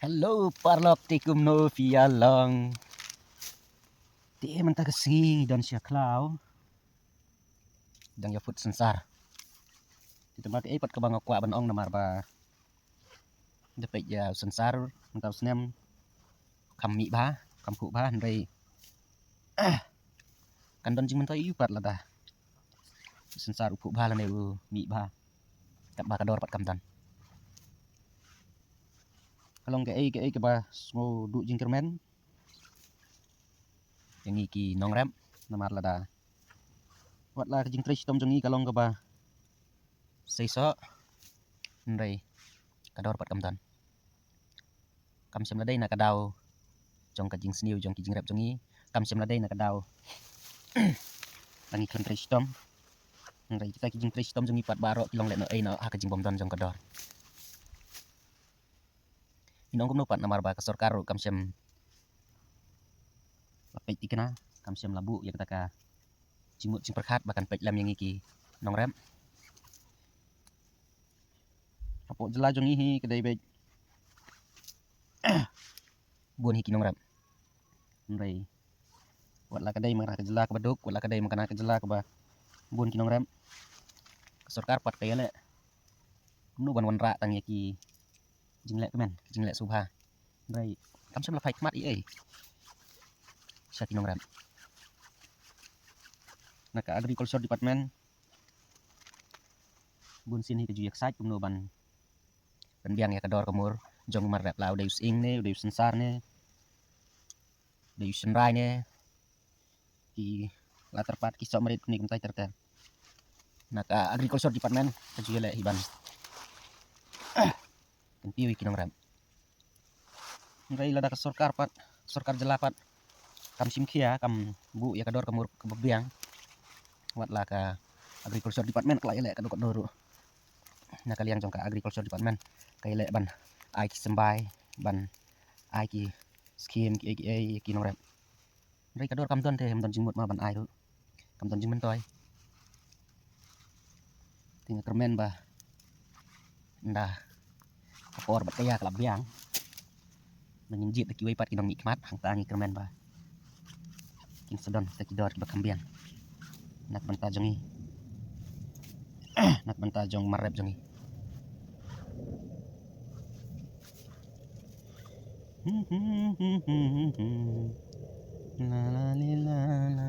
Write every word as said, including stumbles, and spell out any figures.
Hello paralok, te kumno phi ïa long? Te mynta ka sngi ngi don sha khlaw. Dang ïa put synsar. Te tang ba kaei pat kaba nga kwah ban ong namar ba da peit ïa u synsar mynta u snem kam mih bha, kam phuh bha, hynrei kan don jingmyntoi ïa u pat lada u synsar u phuh bha lane u mih bha. Katba ka dor pat kam don. Ka long kaei kaei kaba sngew duh jingkyrmen ïa ngi ki nongrep, namar lada wat la ka jingtrei shitom jong ngi ka long kaba seisoh, hynrei ka dor pat kam don. Kam shym la dei na ka daw jong ka jingsniew jong ki jingrep jong ngi, kam shym la dei na ka daw ba ngi khlem trei shitom, hynrei kita ki jingtrei shitom jong ngi pat baroh ki long lehnohei noh ha ka jingbym don jong ka dor. Ngi ong kumno pat namar ba ka sorkar ruh kam shym la peit thikna, kam shym la buh ïa kata ka jingmut jingpyrkhat ba kan peit lem ïa ngi ki nongrep. Hapoh jylla jong ngi hi ka dei beit bun hi ki nongrep. Hynrei wat la ka dei ma ka jylla kaba duk, wat la ka dei ma ka jylla kaba bun ki nongrep, ka sorkar pat ka ïaleh kumno ban wanrah tang ïa ki jingleh kmen, ki jingleh sngewbha. Hynrei kam shym la phai khmat ei ei sha ki nongrep. Na ka Agriculture Department bun sien hi ka ju ïa ksaid kumno ban pynbiang ïa ka dor ka mur jong u mar rep, la u dei u sying ne, u dei u synsar ne, u dei u shynrai ne, ki la tyrpad ki soh marit kumne kumtai ter ter. Na ka Agriculture Department ka ju ïaleh hi ban kyntiew ïa ki nongrep. Hynrei lada ka sorkar pat, sorkar jylla pat kam shim khia, kam buh ïa ka dor ka mur kaba biang, wat la ka Agriculture Department ka la ïaleh katno katno ruh. Na ka liang jong ka Agriculture Department ka ïaleh ban ai ki symbai, ban ai ki scheme kiei kiei ïa ki nongrep. Hynrei ka dor kam don te, kam don jingmut ma ban ai ruh, kam don jingmyntoi. Te nga kyrmen ba ynda ka por bad ka ïa ka la biang ba ngin jied da kiwei pat ki nongmihkhmat, hangta ngi kyrmen ba kin sa don kita ki dor kiba kham biang na ka bynta jong ngi, na ka bynta jong u mar rep jong ngi. La la li la la.